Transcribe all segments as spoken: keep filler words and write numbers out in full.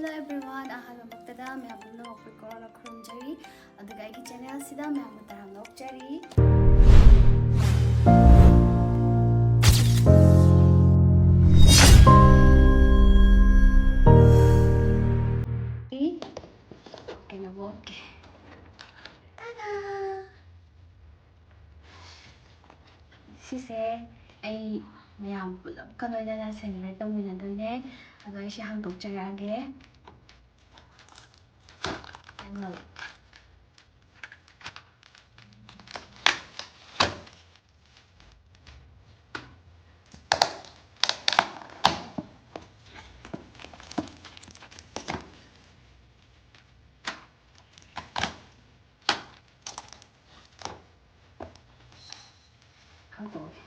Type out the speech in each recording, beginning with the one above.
Hello everyone, ꯑꯍꯥꯟꯕꯃꯛꯇꯗ ꯃꯌꯥꯝ ꯄꯨꯝꯅꯃꯛꯄꯨ ꯏꯀꯣꯛꯅ ꯈꯨꯔꯨꯝꯖꯔꯤ꯫ ꯑꯗꯨꯒ ꯑꯩꯒꯤ channel ꯁꯤꯗ ꯃꯌꯥꯝꯕꯨ ꯇꯔꯥꯝꯅ ꯑꯣꯛꯆꯔꯤ꯫ ꯀꯩꯅꯣ ꯕꯣꯛꯀꯦ꯫ ꯇꯥꯗꯥ! ꯁꯤꯁꯦ ꯑꯩ ꯃꯌꯥꯝ ꯄꯨꯂꯞꯀ ꯂꯣꯏꯅꯅ celebrate ꯇꯧꯃꯤꯟꯅꯗꯣꯏꯅꯦ꯫ ꯑꯗꯣ ꯑꯩ ꯁꯤ ꯍꯥꯡꯗꯣꯛꯆꯔꯛꯑꯒꯦ꯫ ꯍꯥꯡꯗꯣꯛꯑꯒꯦ꯫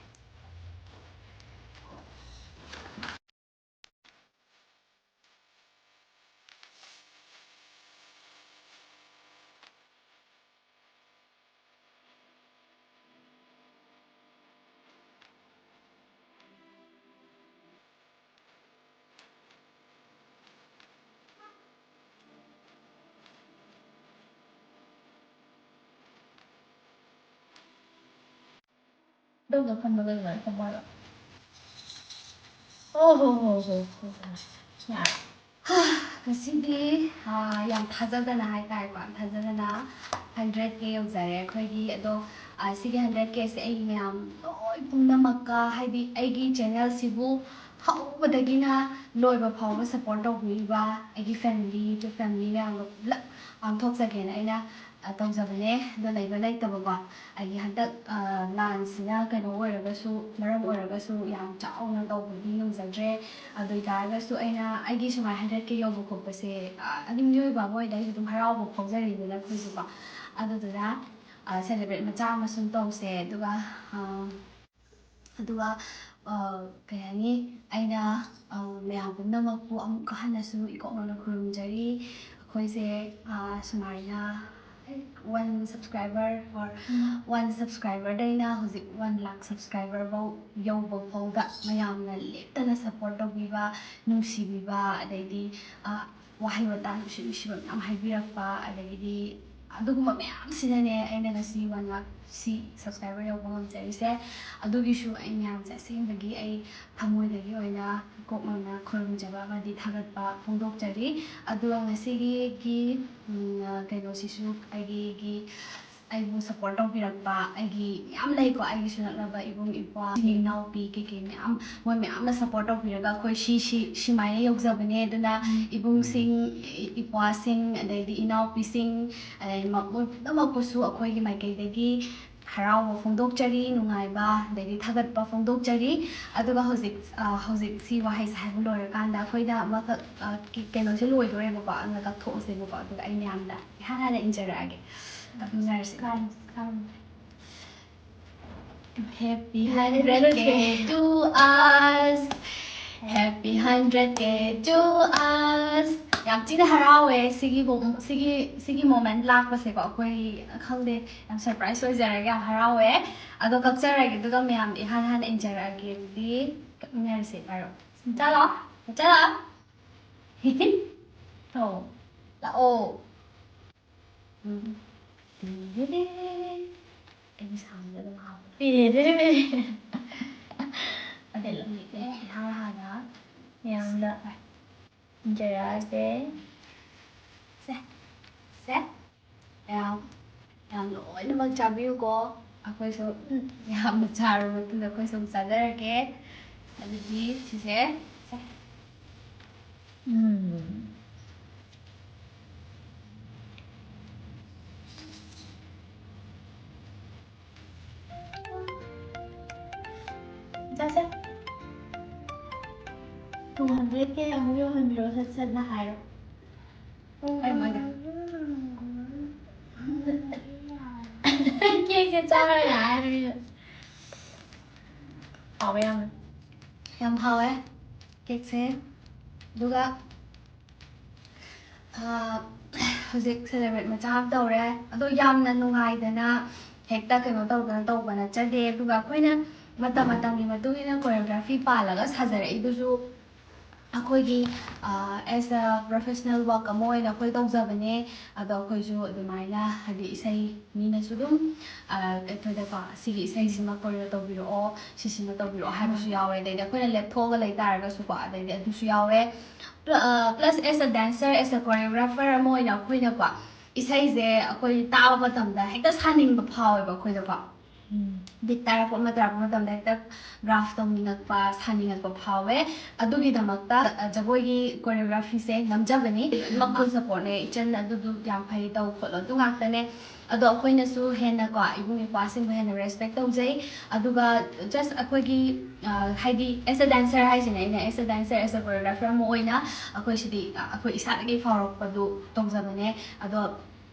ꯑꯗꯣꯝꯗ ꯐꯝꯃꯒ ꯑꯗꯨꯃꯥꯏꯅ ꯐꯝꯃꯣ ꯍꯥꯏꯕ꯫ ꯑꯣ ꯍꯣ ꯍꯣ ꯍꯣ ꯍꯣ꯫ ꯌꯥꯔꯦ꯫ ꯉꯁꯤꯗꯤ, ꯑꯥ, ꯌꯥꯝ ꯊꯥꯖꯗꯅ ꯍꯥꯏꯇꯥꯔꯦꯀꯣ, ꯌꯥꯝ ꯊꯥꯖꯗꯅ hundred K ꯌꯧꯖꯔꯦ ꯑꯩꯈꯣꯏꯒꯤ꯫ ꯑꯗꯣ, ꯑꯥ, ꯁꯤꯒꯤ hundred K ꯁꯦ ꯑꯩꯒꯤ ꯃꯌꯥꯝ ꯂꯣꯏ ꯄꯨꯝꯅꯃꯛꯀ, ꯍꯥꯏꯗꯤ ꯑꯩꯒꯤ channel ꯁꯤꯕꯨ ꯍꯧꯕꯗꯒꯤꯅ ꯂꯣꯏꯕ ꯐꯥꯎꯕ support ꯇꯧꯕꯤꯔꯤꯕ ꯑꯩꯒꯤ family to family ꯃꯌꯥꯝꯒ ꯄꯨꯂꯞ ꯄꯥꯡꯊꯣꯛꯆꯒꯦꯅ ꯑꯩꯅ, ꯑ, ꯇꯧꯖꯕꯅꯦ꯫ ꯑꯗꯣ ꯂꯩꯕ ꯂꯩꯇꯕꯀꯣ, ꯑꯩꯒꯤ ꯍꯟꯗꯛ, ꯑ, ꯂꯥꯟꯁꯤꯅ ꯀꯩꯅꯣ ꯑꯣꯏꯔꯒꯁꯨ, ꯃꯔꯝ ꯑꯣꯏꯔꯒꯁꯨ ꯌꯥꯝ ꯆꯥꯎꯅ ꯇꯧꯕꯗꯤ ꯉꯝꯖꯗ꯭ꯔꯦ꯫ ꯑꯗꯨ ꯑꯣꯏ ꯇꯥꯔꯒꯁꯨ ꯑꯩꯅ ꯑꯩꯒꯤ ꯁꯨꯃꯥꯏꯅ hundred K ꯌꯧꯕ ꯈꯣꯠꯄꯁꯦ, ꯑ, ꯑꯗꯨꯝ ꯃꯤꯑꯣꯏꯕ ꯑꯃ ꯑꯣꯏꯅ ꯑꯩꯁꯨ ꯑꯗꯨꯝ ꯍꯔꯥꯎꯕ ꯐꯥꯎꯖꯔꯤꯗꯅ ꯑꯩꯈꯣꯏꯁꯨꯀꯣ꯫ ꯑꯗꯨꯗꯨꯅ, ꯑ, celebrate ꯃꯆꯥ ꯑꯃ ꯁꯨꯝ ꯇꯧꯁꯦ꯫ ꯑꯗꯨꯒ, ꯑ, ꯑꯗꯨꯒ, ꯑ, ꯀꯩ ꯍꯥꯏꯅꯤ, ꯑꯩꯅ, ꯑ, ꯃꯌꯥꯝ ꯄꯨꯝꯅꯃꯛꯄꯨ ꯑꯃꯨꯛꯀ ꯍꯟꯅꯁꯨ ꯏꯀꯣꯛꯅꯅ ꯈꯨꯔꯨꯝꯖꯔꯤ꯫ ꯑꯩꯈꯣꯏꯁꯦ, ꯑ, ꯁꯨꯃꯥꯏꯅ One subscriber or one subscriberꯗꯩꯅ ꯍꯧꯖꯤꯛ one lakh subscriber ꯐꯥꯎ ꯌꯧꯕ ꯐꯥꯎꯗ ꯃꯌꯥꯝꯅ ꯂꯦꯞꯇꯅ support ꯇꯧꯕꯤꯕ, ꯅꯨꯡꯁꯤꯕꯤꯕ, ꯑꯗꯩꯗꯤ ꯋꯥꯍꯩ ꯋꯥꯇꯥ ꯅꯨꯡꯁꯤ ꯅꯨꯡꯁꯤꯕ ꯃꯌꯥꯝ ꯍꯥꯏꯕꯤꯔꯛꯄ, ꯑꯗꯒꯤꯗꯤ ꯑꯗꯨꯒꯨꯝꯕ ꯃꯌꯥꯝꯁꯤꯅꯁꯤꯅꯅꯦ ꯑꯩꯅ ꯉꯁꯤ one lakh subscriber ꯌꯧꯕ ꯉꯝꯖꯔꯤꯁꯦ꯫ ꯑꯗꯨꯒꯤꯁꯨ ꯑꯩ ꯃꯌꯥꯝꯁꯦ ꯑꯁꯦꯡꯕꯒꯤ ꯑꯩ ꯊꯃꯣꯏꯗꯒꯤ ꯑꯣꯏꯅ ꯀꯣꯛ ꯉꯥꯎꯅ ꯈꯨꯔꯨꯝꯖꯕ ꯑꯃꯗꯤ ꯊꯥꯒꯠꯄ ꯐꯣꯡꯗꯣꯛꯆꯔꯤ꯫ ꯑꯗꯨꯒ ꯉꯁꯤꯒꯤ ꯀꯩꯅꯣꯁꯤꯁꯨ ꯑꯩꯒꯤ ꯑꯩꯕꯨ support ꯇꯧꯕꯤꯔꯛꯄ ꯑꯩꯒꯤ ꯃꯌꯥꯝ ꯂꯩꯀꯣ, ꯑꯩꯒꯤꯁꯨ ꯅꯛꯅꯕ ꯏꯕꯨꯡ ꯏꯄ꯭ꯋꯥ, ꯏꯅꯥꯎꯄꯤ ꯀꯩꯀꯩ ꯃꯌꯥꯝ, ꯃꯣꯏ ꯃꯌꯥꯝꯅ support ꯇꯧꯕꯤꯔꯒ ꯑꯩꯈꯣꯏ ꯁꯤ ꯁꯤ ꯁꯤꯃꯥꯏꯅ ꯌꯧꯖꯕꯅꯦ꯫ ꯑꯗꯨꯅ ꯏꯕꯨꯡꯁꯤꯡ, ꯏꯄ꯭ꯋꯥꯁꯤꯡ, ꯑꯗꯩꯗꯤ ꯏꯅꯥꯎꯄꯤꯁꯤꯡ, ꯑꯗꯩ ꯃꯣꯏ ꯄꯨꯝꯅꯃꯛꯄꯨꯁꯨ ꯑꯩꯈꯣꯏꯒꯤ ꯃꯥꯏꯀꯩꯗꯒꯤ ꯍꯔꯥꯎꯕ ꯐꯣꯡꯗꯣꯛꯆꯔꯤ, ꯅꯨꯡꯉꯥꯏꯕ, ꯑꯗꯩꯗꯤ ꯊꯥꯒꯠꯄ ꯐꯣꯡꯗꯣꯛꯆꯔꯤ꯫ ꯑꯗꯨꯒ ꯍꯧꯖꯤꯛ ꯍꯧꯖꯤꯛ ꯁꯤ ꯋꯥꯍꯩꯁꯦ ꯍꯥꯏꯕ ꯂꯣꯏꯔꯀꯥꯟꯗ ꯑꯩꯈꯣꯏꯗ ꯑꯃꯈꯛ ꯀꯩꯅꯣꯁꯦ ꯂꯣꯏꯗꯣꯔꯦꯕꯀꯣ, ꯑꯗꯨꯅ ꯀꯛꯊꯣꯛꯑꯁꯦꯕꯀꯣ꯫ ꯑꯗꯨꯒ ꯑꯩ ꯃꯌꯥꯝꯗ ꯏꯍꯥꯟ ꯍꯥꯟꯅ ꯏꯟꯖꯔꯛꯑꯒꯦ꯫ ꯀꯛꯃꯤꯟꯅꯔꯁꯤ꯫ Happy hundred K to us. Happy hundred K to us. ꯌꯥꯝ ꯊꯤꯅ ꯍꯔꯥꯎꯋꯦ ꯁꯤꯒꯤ ꯁꯤꯒꯤ ꯁꯤꯒꯤ moment ꯂꯥꯛꯄꯁꯦꯀꯣ꯫ ꯑꯩꯈꯣꯏ ꯈꯪꯗꯦ, ꯌꯥꯝ surprise ꯑꯣꯏꯖꯔꯒ ꯌꯥꯝ ꯍꯔꯥꯎꯋꯦ꯫ ꯑꯗꯣ ꯀꯛꯆꯔꯒꯦ, ꯑꯗꯨꯒ ꯃꯌꯥꯝꯗ ꯏꯍꯥꯟ ꯍꯥꯟꯅ ꯏꯟꯖꯔꯛꯑꯒꯦ꯫ ꯑꯗꯨꯗꯤ ꯀꯛꯃꯤꯟꯅꯔꯁꯦ ꯄꯥꯏꯔꯣ꯫ ꯆꯠꯂꯣ, ꯆꯠꯂꯣ꯫ ꯂꯥꯛꯑꯣ꯫ ꯎꯝ꯫ ꯇꯤꯔꯤꯔꯤ꯫ ꯑꯩꯒꯤ soundꯗ ꯑꯗꯨꯝ ꯍꯥꯞꯄꯣ꯫ ꯇꯤꯔꯤꯔꯤ꯫ ꯑꯗꯨꯗꯤ ꯏꯍꯥꯟ ꯍꯥꯟꯅ ꯃꯌꯥꯝꯗ ꯏꯟꯖꯔꯛꯑꯒꯦ꯫ ꯁꯦ꯫ ꯁꯦ꯫ ꯃꯌꯥꯝ, ꯃꯌꯥꯝ ꯂꯣꯏꯅꯃꯛ ꯆꯥꯕꯤꯌꯨꯀꯣ꯫ ꯑꯩꯈꯣꯏꯁꯨ, ꯎꯝ, ꯌꯥꯝꯅ ꯆꯥꯔꯕ ꯃꯇꯨꯡꯗ ꯑꯩꯈꯣꯏꯁꯨ ꯑꯃꯨꯛ ꯆꯥꯖꯔꯒꯦ꯫ ꯑꯗꯨꯗꯤ ꯁꯤꯁꯦ, ꯁꯦ꯫ ꯎꯝ꯫ ꯆꯥꯁꯦ꯫ Two hundred K ꯑꯃꯨꯛ ꯌꯧꯍꯟꯕꯤꯔꯣ, ꯁꯠ ꯁꯠꯅ ꯍꯥꯏꯔꯣ꯫ ꯀꯩꯅꯣ ꯍꯥꯏꯁꯦ? Cakeꯁꯦ ꯆꯥꯔꯣꯏ ꯍꯥꯏꯔꯦ꯫ ꯍꯥꯎꯋꯦ ꯌꯥꯝꯅ꯫ ꯌꯥꯝ ꯍꯥꯎꯋꯦ cakeꯁꯦ꯫ ꯑꯗꯨꯒ, ꯑꯥ, ꯍꯧꯖꯤꯛ ꯁꯦꯂꯦꯕ꯭ꯔꯦꯠ ꯃꯆꯥ ꯑꯃ ꯇꯧꯔꯦ꯫ ꯑꯗꯣ ꯌꯥꯝꯅ ꯅꯨꯡꯉꯥꯏꯗꯅ ꯍꯦꯛꯇ ꯀꯩꯅꯣ ꯇꯧꯗꯅ ꯇꯧꯕ ꯅꯠꯆꯗꯦ꯫ ꯑꯗꯨꯒ ꯑꯩꯈꯣꯏꯅ ꯃꯇꯝ ꯃꯇꯝꯒꯤ ꯃꯇꯨꯡ ꯏꯟꯅ ꯀꯣꯔꯤꯌꯣꯒ꯭ꯔꯥꯐꯤ ꯄꯥꯜꯂꯒ ꯁꯥꯖꯔꯛꯏꯗꯨꯁꯨ ꯑꯩꯈꯣꯏꯒꯤ ꯑꯦꯁ ꯑ ꯄ꯭ꯔꯣꯐꯦꯁꯅꯦꯜ ꯋꯥꯛ ꯑꯃ ꯑꯣꯏꯅ ꯑꯩꯈꯣꯏ ꯇꯧꯖꯕꯅꯦ꯫ ꯑꯗꯣ ꯑꯩꯈꯣꯏꯁꯨ ꯑꯗꯨꯃꯥꯏꯅ ꯍꯥꯏꯗꯤ ꯏꯁꯩ ꯃꯤꯅꯁꯨ ꯑꯗꯨꯝ ꯑꯩꯈꯣꯏꯗꯀꯣ ꯁꯤꯒꯤ ꯏꯁꯩꯁꯤꯃ ꯀꯣꯔꯤꯌꯣ ꯇꯧꯕꯤꯔꯛꯑꯣ, ꯁꯤꯁꯤꯃ ꯇꯧꯕꯤꯔꯛꯑꯣ ꯍꯥꯏꯕꯁꯨ ꯌꯥꯎꯋꯦ꯫ ꯑꯗꯩꯗꯤ ꯑꯩꯈꯣꯏꯅ ꯂꯦꯞꯊꯣꯛꯑꯒ ꯂꯩ ꯇꯥꯔꯒꯁꯨꯀꯣ, ꯑꯗꯩꯗꯤ ꯑꯗꯨꯁꯨ ꯌꯥꯎꯋꯦ꯫ Plus as a dancer, as a choreographer ꯑꯃ ꯑꯣꯏꯅ ꯑꯩꯈꯣꯏꯅꯀꯣ ꯏꯁꯩꯁꯦ ꯑꯩꯈꯣꯏ ꯇꯥꯕ ꯃꯇꯝꯗ ꯍꯦꯛꯇ ꯁꯥꯅꯤꯡꯕ ꯐꯥꯎꯋꯦꯕ ꯑꯩꯈꯣꯏꯗꯀꯣ꯫ ꯕꯤꯠ ꯇꯥꯔꯛꯄ ꯑꯃ ꯇꯥꯔꯛꯄ ꯃꯇꯝꯗ ꯍꯦꯛꯇ ꯒ꯭ꯔꯥꯐ ꯇꯧꯅꯤꯡꯉꯛꯄ, ꯁꯥꯅꯤꯡꯉꯛꯄ ꯐꯥꯎꯋꯦ꯫ ꯑꯗꯨꯒꯤꯗꯃꯛꯇ ꯑ, ꯖꯒꯣꯏꯒꯤ ꯀꯣꯔꯤꯌꯣꯒ꯭ꯔꯥꯐꯤꯁꯦ ꯅꯝꯖꯕꯅꯤ꯫ ꯃꯈꯨꯜ ꯁꯞꯄꯣꯔꯠꯅꯦ, ꯏꯆꯟ ꯑꯗꯨꯗꯨ ꯌꯥꯝ ꯐꯩ, ꯇꯧ ꯈꯣꯠꯂꯣ, ꯑꯗꯨ ꯉꯥꯛꯇꯅꯦ꯫ ꯑꯗꯣ ꯑꯩꯈꯣꯏꯅꯁꯨ ꯍꯦꯟꯅꯀꯣ ꯏꯕꯨꯡ ꯏꯄ꯭ꯋꯥꯁꯤꯡꯕꯨ ꯍꯦꯟꯅ ꯔꯦꯁꯄꯦꯛ ꯇꯧꯖꯩ꯫ ꯑꯗꯨꯒ ꯖꯁ ꯑꯩꯈꯣꯏꯒꯤ ꯑ, ꯍꯥꯏꯗꯤ ꯑꯦꯁ ꯑ ꯗꯥꯟꯁꯔ ꯍꯥꯏꯁꯤꯅꯦ, ꯑꯩꯅ ꯑꯦꯁ ꯑ ꯗꯥꯟꯁꯔ, ꯑꯦꯁ ꯑ ꯀꯣꯔꯤꯌꯣꯒ꯭ꯔꯥꯐꯔ ꯑꯃ ꯑꯣꯏꯅ ꯑꯩꯈꯣꯏ ꯁꯤꯗꯤ ꯑ, ꯑꯩꯈꯣꯏ ꯏꯁꯥꯗꯒꯤ ꯐꯥꯎꯔꯛꯄꯗꯨ ꯇꯧꯖꯕꯅꯦ꯫ ꯑꯗꯣ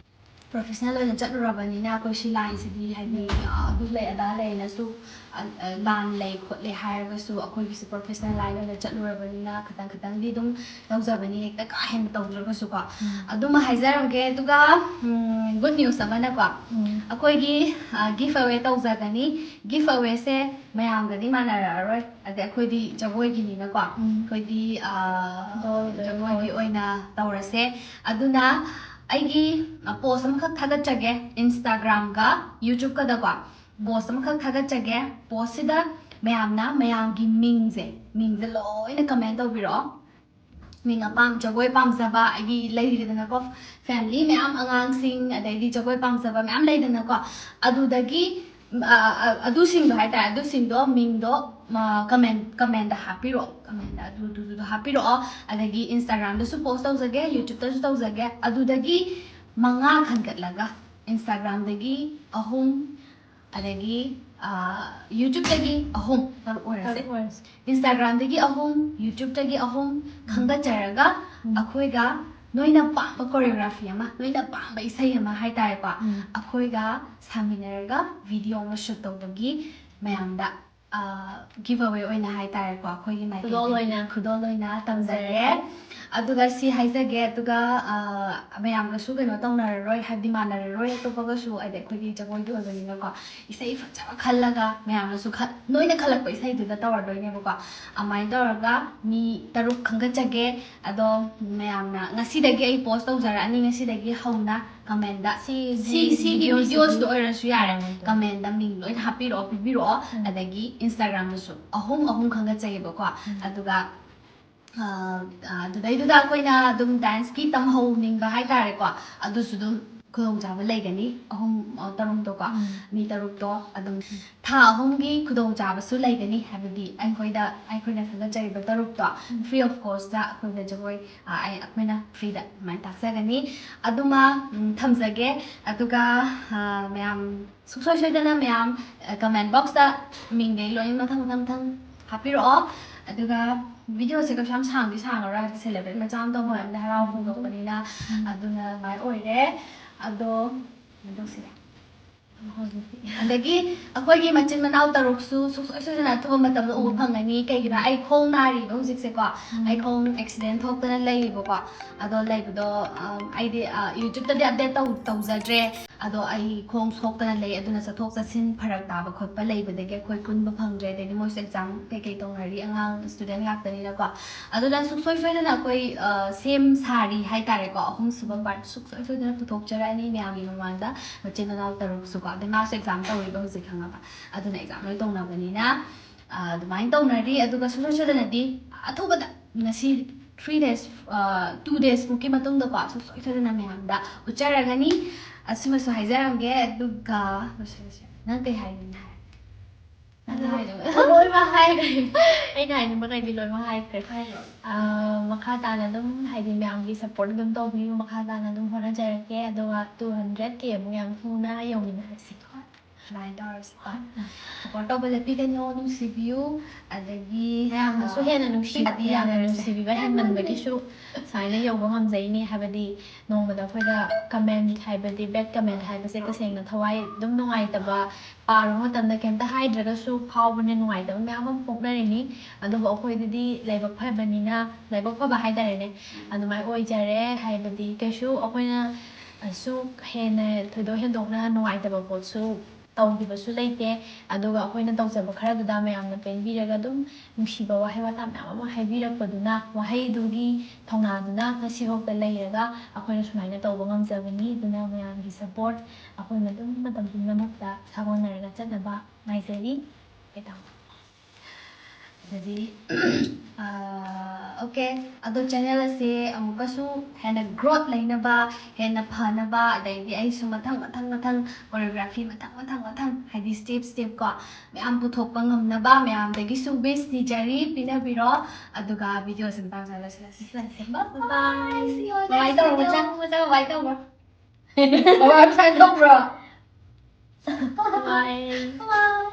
ꯄ꯭ꯔꯣꯐꯦꯁꯅꯦꯜ ꯑꯣꯏꯅ ꯆꯠꯂꯨꯔꯕꯅꯤꯅ ꯑꯩꯈꯣꯏ ꯁꯤ ꯂꯥꯏꯟꯁꯤꯗꯤ ꯍꯥꯏꯗꯤ ꯑ, ꯑꯗꯨ ꯂꯩ ꯑꯗꯥ ꯂꯩꯅꯁꯨ ꯑ, ꯑ, ꯂꯥꯟ ꯂꯩ ꯈꯣꯠꯂꯦ ꯍꯥꯏꯔꯒꯁꯨ ꯑꯩꯈꯣꯏꯒꯤꯁꯨ ꯄ꯭ꯔꯣꯐꯦꯁꯅꯦꯜ ꯂꯥꯏꯟ ꯑꯣꯏꯅ ꯆꯠꯂꯨꯔꯕꯅꯤꯅ ꯈꯤꯇꯪ ꯈꯤꯇꯪꯗꯤ ꯑꯗꯨꯝ ꯇꯧꯖꯕꯅꯤ, ꯍꯦꯛꯇ ꯀꯥ ꯍꯦꯟꯅ ꯇꯧꯗ꯭ꯔꯒꯁꯨꯀꯣ꯫ ꯑꯗꯨꯃ ꯍꯥꯏꯖꯔꯝꯒꯦ꯫ ꯑꯗꯨꯒ ꯒꯨꯗ ꯅ꯭ꯌꯨꯁ ꯑꯃꯅꯀꯣ ꯑꯩꯈꯣꯏꯒꯤ ꯒꯤꯐ ꯑꯋꯦ ꯇꯧꯖꯒꯅꯤ꯫ ꯒꯤꯐ ꯑꯋꯦꯁꯦ ꯃꯌꯥꯝꯒꯗꯤ ꯃꯥꯟꯅꯔꯛꯑꯔꯣꯏ꯫ ꯑꯗꯩ ꯑꯩꯈꯣꯏꯗꯤ ꯖꯒꯣꯏꯒꯤꯅꯤꯅꯀꯣ ꯑꯩꯈꯣꯏꯗꯤ ꯑ, ꯖꯒꯣꯏꯒꯤ ꯑꯣꯏꯅ ꯇꯧꯔꯁꯦ꯫ ꯑꯗꯨꯅ ꯑꯩꯒꯤ ꯄꯣꯁ ꯑꯃꯈꯛ ꯊꯥꯒꯠꯆꯒꯦ ꯏꯟꯁꯇꯥꯒ꯭ꯔꯥꯝꯒ ꯌꯨꯇ꯭ꯌꯨꯕꯀꯗꯀꯣ꯫ ꯄꯣꯁ ꯑꯃꯈꯛ ꯊꯥꯒꯠꯆꯒꯦ꯫ ꯄꯣꯁꯁꯤꯗ ꯃꯌꯥꯝꯅ ꯃꯌꯥꯝꯒꯤ ꯃꯤꯡꯁꯦ ꯃꯤꯡꯁꯦ ꯂꯣꯏꯅ ꯀꯃꯦꯟ ꯇꯧꯕꯤꯔꯛꯑꯣ꯫ ꯃꯤꯡ ꯑꯄꯥꯝ ꯖꯒꯣꯏ ꯄꯥꯝꯖꯕ ꯑꯩꯒꯤ ꯂꯩꯔꯤꯗꯅꯀꯣ, ꯐꯦꯃꯤꯂꯤ ꯃꯌꯥꯝ, ꯑꯉꯥꯡꯁꯤꯡ, ꯑꯗꯩꯗꯤ ꯖꯒꯣꯏ ꯄꯥꯝꯖꯕ ꯃꯌꯥꯝ ꯂꯩꯗꯅꯀꯣ꯫ ꯑꯗꯨꯗꯒꯤ ꯑ, ꯑ, ꯑꯗꯨꯁꯤꯡꯗꯣ ꯍꯥꯏꯇꯥꯔꯦ, ꯑꯗꯨꯁꯤꯡꯗꯣ ꯃꯤꯡꯗꯣ ꯀꯃꯦꯟ ꯀꯃꯦꯟꯗ ꯍꯥꯞꯄꯤꯔꯛꯑꯣ꯫ ꯀꯃꯦꯟꯗ ꯑꯗꯨꯗꯨꯗꯣ ꯍꯥꯞꯄꯤꯔꯛꯑꯣ꯫ ꯑꯗꯒꯤ ꯏꯟꯁꯇꯥꯒ꯭ꯔꯥꯝꯗꯁꯨ ꯄꯣꯁ ꯇꯧꯖꯒꯦ, ꯌꯨꯇ꯭ꯌꯨꯕꯇꯁꯨ ꯇꯧꯖꯒꯦ꯫ ꯑꯗꯨꯗꯒꯤ ꯃꯉꯥ ꯈꯟꯒꯠꯂꯒ ꯏꯟꯁꯇꯥꯒ꯭ꯔꯥꯝꯗꯒꯤ ꯑꯍꯨꯝ, ꯑꯗꯒꯤ ꯑ, ꯌꯨꯇ꯭ꯌꯨꯕꯇꯒꯤ ꯑꯍꯨꯝ, ꯇꯔꯨꯛ ꯑꯣꯏꯔꯁꯦ꯫ ꯏꯟꯁꯇꯥꯒ꯭ꯔꯥꯝꯗꯒꯤ ꯑꯍꯨꯝ, ꯌꯨꯇ꯭ꯌꯨꯕꯇꯒꯤ ꯑꯍꯨꯝ ꯈꯟꯒꯠꯆꯔꯒ ꯑꯩꯈꯣꯏꯒ ꯅꯣꯏꯅ ꯄꯥꯝꯕ ꯀꯣꯔꯤꯌꯣꯒ꯭ꯔꯥꯐꯤ ꯑꯃ, ꯅꯣꯏꯅ ꯄꯥꯝꯕ ꯏꯁꯩ ꯑꯃ ꯍꯥꯏꯇꯥꯔꯦꯀꯣ, ꯑꯩꯈꯣꯏꯒ ꯁꯥꯃꯤꯟꯅꯔꯒ ꯚꯤꯗꯤꯑꯣ ꯑꯃ ꯁꯨꯠ ꯇꯧꯕꯒꯤ ꯃꯌꯥꯝꯗ ꯒꯤꯐ ꯑꯋꯦ ꯑꯣꯏꯅ ꯍꯥꯏꯇꯥꯔꯦꯀꯣ, ꯑꯩꯈꯣꯏꯒꯤ ꯃꯥꯏꯀꯩꯗꯒꯤ ꯈꯨꯗꯣꯜ ꯑꯣꯏꯅ ꯈꯨꯗꯣꯜ ꯑꯣꯏꯅ ꯇꯝꯖꯔꯦ꯫ ꯑꯗꯨꯒ ꯁꯤ ꯍꯥꯏꯖꯒꯦ, ꯑꯗꯨꯒ ꯑ, ꯃꯌꯥꯝꯒꯁꯨ ꯀꯩꯅꯣ ꯇꯧꯅꯔꯔꯣꯏ, ꯍꯥꯏꯕꯗꯤ ꯃꯥꯟꯅꯔꯔꯣꯏ ꯑꯇꯣꯞꯄꯒꯁꯨ, ꯍꯥꯏꯗꯤ ꯑꯩꯈꯣꯏꯒꯤ ꯖꯒꯣꯏꯒꯤ ꯑꯣꯏꯕꯅꯤꯅꯀꯣ, ꯏꯁꯩ ꯐꯖꯕ ꯈꯜꯂꯒ ꯃꯌꯥꯝꯅꯁꯨ ꯈ- ꯅꯣꯏꯅ ꯈꯜꯂꯛꯄ ꯏꯁꯩꯗꯨꯗ ꯇꯧꯔꯗꯣꯏꯅꯦꯕꯀꯣ꯫ ꯑꯗꯨꯃꯥꯏꯅ ꯇꯧꯔꯒ ꯃꯤ ꯇꯔꯨꯛ ꯈꯟꯒꯠꯆꯒꯦ꯫ ꯑꯗꯣ ꯃꯌꯥꯝꯅ ꯉꯁꯤꯗꯒꯤ ꯑꯩ ꯄꯣꯁ ꯇꯧꯖꯔꯛꯑꯅꯤ, ꯉꯁꯤꯗꯒꯤ ꯍꯧꯅ ꯀꯃꯦꯟꯗ ꯁꯤ ꯁꯤꯒꯤ ꯚꯤꯗꯤꯑꯣꯁꯤꯗ ꯑꯣꯏꯔꯁꯨ ꯌꯥꯔꯦ, ꯀꯃꯦꯟꯗ ꯃꯤꯡ ꯂꯣꯏꯅ ꯍꯥꯞꯄꯤꯔꯛꯑꯣ, ꯄꯤꯕꯤꯔꯛꯑꯣ꯫ ꯑꯗꯒꯤ ꯏꯟꯁꯇꯥꯒ꯭ꯔꯥꯝꯗꯁꯨ ꯑꯍꯨꯝ ꯑꯍꯨꯝ ꯈꯟꯒꯠꯆꯩꯌꯦꯕꯀꯣ꯫ ꯑꯗꯨꯒ ꯑ, ꯑ, ꯑꯗꯨꯗꯩꯗꯨꯗ ꯑꯩꯈꯣꯏꯅ ꯑꯗꯨꯝ ꯗꯥꯟꯁꯀꯤ ꯇꯝꯍꯧꯅꯤꯡꯕ ꯍꯥꯏꯇꯥꯔꯦꯀꯣ, ꯑꯗꯨꯁꯨ ꯑꯗꯨꯝ ꯈꯨꯗꯣꯡꯆꯥꯕ ꯂꯩꯒꯅꯤ꯫ ꯑꯍꯨꯝ ꯑ, ꯇꯔꯨꯛꯇꯣꯀꯣ, ꯃꯤ ꯇꯔꯨꯛꯇꯣ ꯑꯗꯨꯝ ꯊꯥ ꯑꯍꯨꯝꯒꯤ ꯈꯨꯗꯣꯡꯆꯥꯕꯁꯨ ꯂꯩꯒꯅꯤ꯫ ꯍꯥꯏꯕꯗꯤ ꯑꯩꯈꯣꯏꯗ, ꯑꯩꯈꯣꯏꯅ ꯈꯟꯒꯠꯆꯔꯤꯕ ꯇꯔꯨꯛꯇꯣ ꯐ꯭ꯔꯤ ꯑꯣꯐ ꯀꯣꯁꯇ ꯑꯩꯈꯣꯏꯗ ꯖꯒꯣꯏ ꯑ, ꯑꯩ- ꯑꯩꯈꯣꯏꯅ ꯐ꯭ꯔꯤꯗ ꯑꯗꯨꯃꯥꯏꯅ ꯇꯥꯛꯆꯒꯅꯤ꯫ ꯑꯗꯨꯃ ꯎꯝ, ꯊꯝꯖꯒꯦ꯫ ꯑꯗꯨꯒ ꯑ, ꯃꯌꯥꯝ ꯁꯨꯡꯁꯣꯏ ꯁꯣꯏꯗꯅ ꯃꯌꯥꯝ ꯀꯃꯦꯟ ꯕꯣꯛꯁꯇ ꯃꯤꯡꯗꯩ ꯂꯣꯏꯅ ꯃꯊꯪ ꯃꯊꯪ ꯃꯊꯪ ꯍꯥꯞꯄꯤꯔꯛꯑꯣ꯫ ꯑꯗꯨꯒ ꯚꯤꯗꯤꯑꯣꯁꯦ ꯀꯩꯁꯨ ꯌꯥꯝ ꯁꯥꯡꯗꯤ ꯁꯥꯡꯉꯔꯣꯏ, ꯍꯥꯏꯗꯤ ꯁꯦꯂꯦꯕ꯭ꯔꯦꯠ ꯃꯆꯥ ꯑꯃ ꯇꯧꯕ ꯍꯥꯏꯕꯗ ꯍꯔꯥꯎ ꯐꯣꯡꯗꯣꯛꯄꯅꯤꯅ꯫ ꯑꯗꯨꯅ ꯑꯗꯨꯃꯥꯏꯅ ꯑꯣꯏꯔꯦ꯫ ꯑꯗꯣ ꯀꯩꯅꯣ ꯇꯧꯁꯤꯔꯦ꯫ ꯑꯗꯒꯤ ꯑꯩꯈꯣꯏꯒꯤ ꯃꯆꯤꯟ ꯃꯅꯥꯎ ꯇꯔꯨꯛꯁꯨ ꯁꯨꯡꯁꯣꯏ ꯁꯣꯏꯗꯅ ꯑꯊꯨꯕ ꯃꯇꯝꯗ ꯎꯕ ꯐꯪꯒꯅꯤ꯫ ꯀꯩꯒꯤꯅꯣ, ꯑꯩ ꯈꯣꯡ ꯅꯥꯔꯤꯕ ꯍꯧꯖꯤꯛꯁꯦꯀꯣ꯫ ꯑꯩ ꯈꯣꯡ ꯑꯦꯛꯁꯤꯗꯦꯟ ꯊꯣꯛꯇꯅ ꯂꯩꯔꯤꯕꯀꯣ꯫ ꯑꯗꯣ ꯂꯩꯕꯗꯣ ꯑꯝ, ꯑꯩꯗꯤ ꯑ, ꯌꯨꯇ꯭ꯌꯨꯕꯇꯗꯤ ꯑꯞꯗꯦꯠ ꯇꯧ ꯇꯧꯖꯗ꯭ꯔꯦ꯫ ꯑꯗꯣ ꯑꯩ ꯈꯣꯡ ꯁꯣꯛꯇꯅ ꯂꯩ, ꯑꯗꯨꯅ ꯆꯠꯊꯣꯛ ꯆꯠꯁꯤꯟ ꯐꯔꯛ ꯇꯥꯕ ꯈꯣꯠꯄ ꯂꯩꯕꯗꯒꯤ ꯑꯩꯈꯣꯏ ꯄꯨꯟꯕ ꯐꯪꯗ꯭ꯔꯦ꯫ ꯑꯗꯩꯗꯤ ꯃꯣꯏꯁꯨ ꯑꯦꯛꯖꯥꯝ ꯀꯩꯀꯩ ꯇꯧꯅꯔꯤ, ꯑꯉꯥꯡ ꯁ꯭ꯇꯨꯗꯦꯟ ꯉꯥꯛꯇꯅꯤꯅꯀꯣ꯫ ꯑꯗꯨꯅ ꯁꯨꯡꯁꯣꯏ ꯁꯣꯏꯗꯅ ꯑꯩꯈꯣꯏ ꯑ, ꯁꯦꯝ ꯁꯥꯔꯤ ꯍꯥꯏꯇꯥꯔꯦꯀꯣ꯫ ꯑꯍꯨꯝꯁꯨꯕ ꯄꯥꯔꯠ ꯁꯨꯡꯁꯣꯏ ꯁꯣꯏꯗꯅ ꯄꯨꯊꯣꯛꯆꯔꯛꯑꯅꯤ ꯃꯌꯥꯝꯒꯤ ꯃꯃꯥꯡꯗ꯫ ꯃꯆꯤꯟ ꯃꯅꯥꯎ ꯇꯔꯨꯛꯁꯨꯀꯣ꯫ ꯑꯗꯩ ꯃꯥꯁꯨ ꯑꯦꯛꯖꯥꯝ ꯇꯧꯔꯤꯕ ꯍꯧꯖꯤꯛ, ꯈꯪꯉꯕ? ꯑꯗꯨꯅ ꯑꯦꯛꯖꯥꯝ ꯂꯣꯏ ꯇꯧꯅꯕꯅꯤꯅ꯫ ꯑ, ꯑꯗꯨꯃꯥꯏꯅ ꯇꯧꯅꯔꯤ꯫ ꯑꯗꯨꯒ ꯁꯨꯡꯁꯣꯏ ꯁꯣꯏꯗꯅꯗꯤ ꯑꯊꯨꯕꯗ, ꯉꯁꯤ ꯊ꯭ꯔꯤ ꯗꯦꯖ, ꯇꯨ ꯗꯦꯖꯃꯨꯛꯀꯤ ꯃꯇꯨꯡꯗꯀꯣ, ꯁꯨꯡꯁꯣꯏ ꯁꯣꯏꯗꯅ ꯃꯌꯥꯝꯗ ꯎꯠꯆꯔꯒꯅꯤ꯫ ꯑꯁꯤꯃꯁꯨ ꯍꯥꯏꯖꯔꯝꯒꯦ꯫ ꯑꯗꯨꯒ ꯂꯣꯏꯁꯤꯜꯂꯁꯤ꯫ ꯅꯪ ꯀꯩ ꯍꯥꯏꯅꯤꯡꯉꯤ ꯍꯥꯏ? ꯅꯪ ꯍꯥꯏꯗꯣ꯫ ꯂꯣꯏꯅꯃꯛ ꯍꯥꯏꯈ꯭ꯔꯦ꯫ ꯑꯩꯅ ꯍꯥꯏꯅꯤꯡꯕꯈꯩꯗꯤ ꯂꯣꯏꯅꯃꯛ ꯍꯥꯏꯈ꯭ꯔꯦ꯫ ꯍꯥꯏꯔꯣ꯫ ꯑ, ꯃꯈꯥ ꯇꯥꯅ ꯑꯗꯨꯝ, ꯍꯥꯏꯗꯤ, ꯃꯌꯥꯝꯒꯤ ꯁꯞꯄꯣꯔꯠ ꯑꯗꯨꯝ ꯇꯧꯕꯤꯌꯨ꯫ ꯃꯈꯥ ꯇꯥꯅ ꯑꯗꯨꯝ ꯍꯣꯠꯅꯖꯔꯛꯀꯦ꯫ ꯑꯗꯨꯒ ꯇꯨ ꯍꯟꯗ꯭ꯔꯦꯠ ꯀꯦ ꯑꯃꯨꯛ ꯌꯥꯝ ꯊꯨꯅ ꯌꯧꯃꯤꯟꯅꯔꯁꯤ꯫ ꯁꯨꯃꯥꯏꯅ ꯇꯧꯔꯁꯤꯀꯣ꯫ ꯁꯞꯄꯣꯔꯠ ꯇꯧꯕ ꯂꯦꯞꯄꯤꯒꯅꯣ, ꯅꯨꯡꯁꯤꯕꯤꯌꯨ꯫ ꯑꯗꯒꯤ ꯃꯌꯥꯝꯅꯁꯨ ꯍꯦꯟꯅ ꯅꯨꯡꯁꯤꯕꯤ ꯌꯥꯝꯅ ꯅꯨꯡꯁꯤꯕꯤꯕ ꯍꯦꯟꯃꯟꯕꯒꯤꯁꯨ ꯁꯨꯃꯥꯏꯅ ꯌꯧꯕ ꯉꯝꯖꯩꯅꯦ꯫ ꯍꯥꯏꯕꯗꯤ ꯅꯣꯡꯃꯗ ꯑꯩꯈꯣꯏꯗ ꯀꯃꯦꯟ, ꯍꯥꯏꯕꯗꯤ ꯕꯦꯠ ꯀꯃꯦꯟ ꯍꯥꯏꯕꯁꯦ ꯇꯁꯦꯡꯅ ꯊꯋꯥꯏ ꯑꯗꯨꯝ ꯅꯨꯡꯉꯥꯏꯇꯕ, ꯄꯥꯔꯨꯕ ꯃꯇꯝꯗ ꯀꯩꯝꯇ ꯍꯥꯏꯗ꯭ꯔꯒꯁꯨ ꯐꯥꯎꯕꯅꯦ, ꯅꯨꯡꯉꯥꯏꯇꯕ ꯃꯌꯥꯝ ꯑꯃ ꯄꯣꯛꯅꯔꯤꯅꯤ꯫ ꯑꯗꯨꯕꯨ ꯑꯩꯈꯣꯏꯗꯗꯤ ꯂꯥꯏꯕꯛ ꯐꯕꯅꯤꯅ, ꯂꯥꯏꯕꯛ ꯐꯕ ꯍꯥꯏꯇꯥꯔꯦꯅꯦ, ꯑꯗꯨꯃꯥꯏꯅ ꯑꯣꯏꯖꯔꯦ꯫ ꯍꯥꯏꯕꯗꯤ ꯀꯩꯁꯨ ꯑꯩꯈꯣꯏꯅ ꯑꯁꯨꯛ ꯍꯦꯟꯅ ꯊꯣꯏꯗꯣꯛ ꯍꯦꯟꯗꯣꯛꯅ ꯅꯨꯡꯉꯥꯏꯇꯕ ꯄꯣꯠꯁꯨ ꯇꯧꯈꯤꯕꯁꯨ ꯂꯩꯇꯦ꯫ ꯑꯗꯨꯒ ꯑꯩꯈꯣꯏꯅ ꯇꯧꯖꯕ ꯈꯔꯗꯨꯗ ꯃꯌꯥꯝꯅ ꯄꯦꯟꯕꯤꯔꯒ ꯑꯗꯨꯝ ꯅꯨꯡꯁꯤꯕ ꯋꯥꯍꯩ ꯋꯥꯇꯥ ꯃꯌꯥꯝ ꯑꯃ ꯍꯥꯏꯕꯤꯔꯛꯄꯗꯨꯅ, ꯋꯥꯍꯩꯗꯨꯒꯤ ꯊꯧꯅꯥꯗꯨꯅ ꯉꯁꯤꯐꯥꯎꯗ ꯂꯩꯔꯒ ꯑꯩꯈꯣꯏꯅ ꯁꯨꯃꯥꯏꯅ ꯇꯧꯕ ꯉꯝꯖꯕꯅꯤ꯫ ꯑꯗꯨꯅ ꯃꯌꯥꯝꯒꯤ ꯁꯞꯄꯣꯔꯠ ꯑꯩꯈꯣꯏꯅ ꯑꯗꯨꯝ ꯃꯇꯝ ꯄꯨꯝꯅꯃꯛꯇ ꯁꯥꯒꯣꯟꯅꯔꯒ ꯆꯠꯅꯕ ꯉꯥꯏꯖꯔꯤ꯫ ꯀꯩ ꯇꯧ? ꯑꯗꯨꯗꯤ ꯑꯣꯀꯦ, ꯑꯗꯣ ꯆꯦꯅꯦꯜ ꯑꯁꯦ ꯑꯃꯨꯛꯀꯁꯨ ꯍꯦꯟꯅ ꯒ꯭ꯔꯣꯠ ꯂꯩꯅꯕ, ꯍꯦꯟꯅ ꯐꯅꯕ, ꯑꯗꯩꯗꯤ ꯑꯩꯁꯨ ꯃꯊꯪ ꯃꯊꯪ ꯃꯊꯪ ꯀꯣꯔꯤꯌꯣꯒ꯭ꯔꯥꯐꯤ ꯃꯊꯪ ꯃꯊꯪ ꯃꯊꯪ, ꯍꯥꯏꯗꯤ ꯁ꯭ꯇꯦꯞ ꯁ꯭ꯇꯦꯞ ꯀꯣ, ꯃꯌꯥꯝ ꯄꯨꯊꯣꯛꯄ ꯉꯝꯅꯕ ꯃꯌꯥꯝꯗꯒꯤꯁꯨ ꯋꯤꯁ ꯅꯤꯖꯔꯤ, ꯄꯤꯅꯕꯤꯔꯣ꯫ ꯑꯗꯨꯒ ꯚꯤꯗꯤꯑꯣꯁꯦ ꯃꯇꯥꯡꯁꯤꯗ ꯂꯣꯏꯁꯤꯜꯂꯁꯤ꯫ Bye bye. See you on the next video. ꯀꯃꯥꯏꯅ ꯇꯧꯕ꯭ꯔꯣ? ꯕꯥꯏ ꯕꯥꯏ ꯁꯥꯏꯟ ꯇꯧꯕ꯭ꯔꯣ? Bye. Bye.